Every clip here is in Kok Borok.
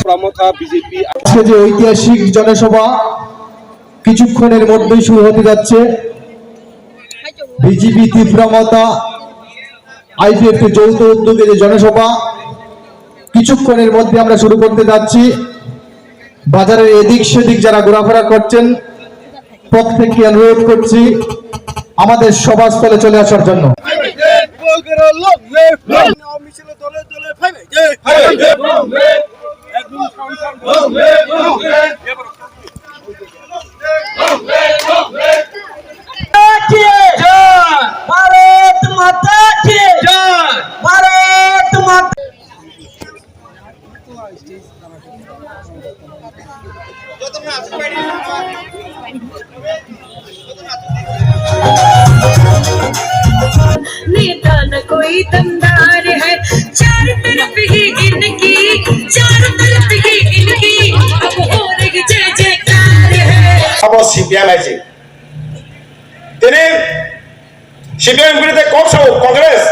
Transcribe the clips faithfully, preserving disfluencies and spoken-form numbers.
প্রমথা বিজেপি। আজকে যে ঐতিহাসিক জনসভা কিছুক্ষণের মধ্যেই শুরু হতে যাচ্ছে, বিজেপি তীব্র মতা আইপিএফ কে যৌথ উদ্যোগে যে জনসভা কিছুক্ষণের মধ্যে আমরা শুরু করতে যাচ্ছি, বাজারের এদিক সেদিক যারা ঘোরাফেরা করছেন, প্রত্যেককে অনুরোধ করছি আমাদের সভাস্থলে চলে আসার জন্য। नेता न कोई दमदार है, चारों तरफ ही इनकी, चारों तरफ ही इनकी, अब हो रही जय जयकार है। Abo C P M I se. Tini C P M biruddhe kok sao Congress,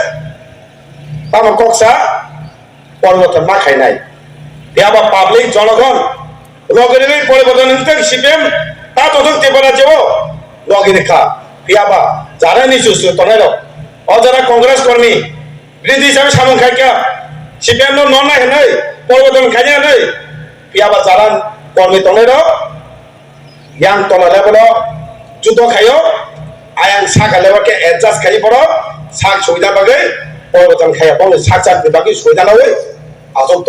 tamo kok sa poriborton ma khainai. Phiya ba public jonogon rogwi rwgwi poriborton wngthok, C P M ta tongthok Tripura rajyo o rogwi rwkha. Phiya ba jara ni chuchu tongnai rok, o jara Congress kormi biruddhe hisabe samung khaikha, C P M no nonna hinwi poriborton khainai hinwi. Phiya ba jara kormi tongnai rok yang tola level o judo khaio, ayang saka level khe adjust khai borok sak suida bagwi poriborton khaiya, bongni sak sak ni bagwi suida nawi aswk tong.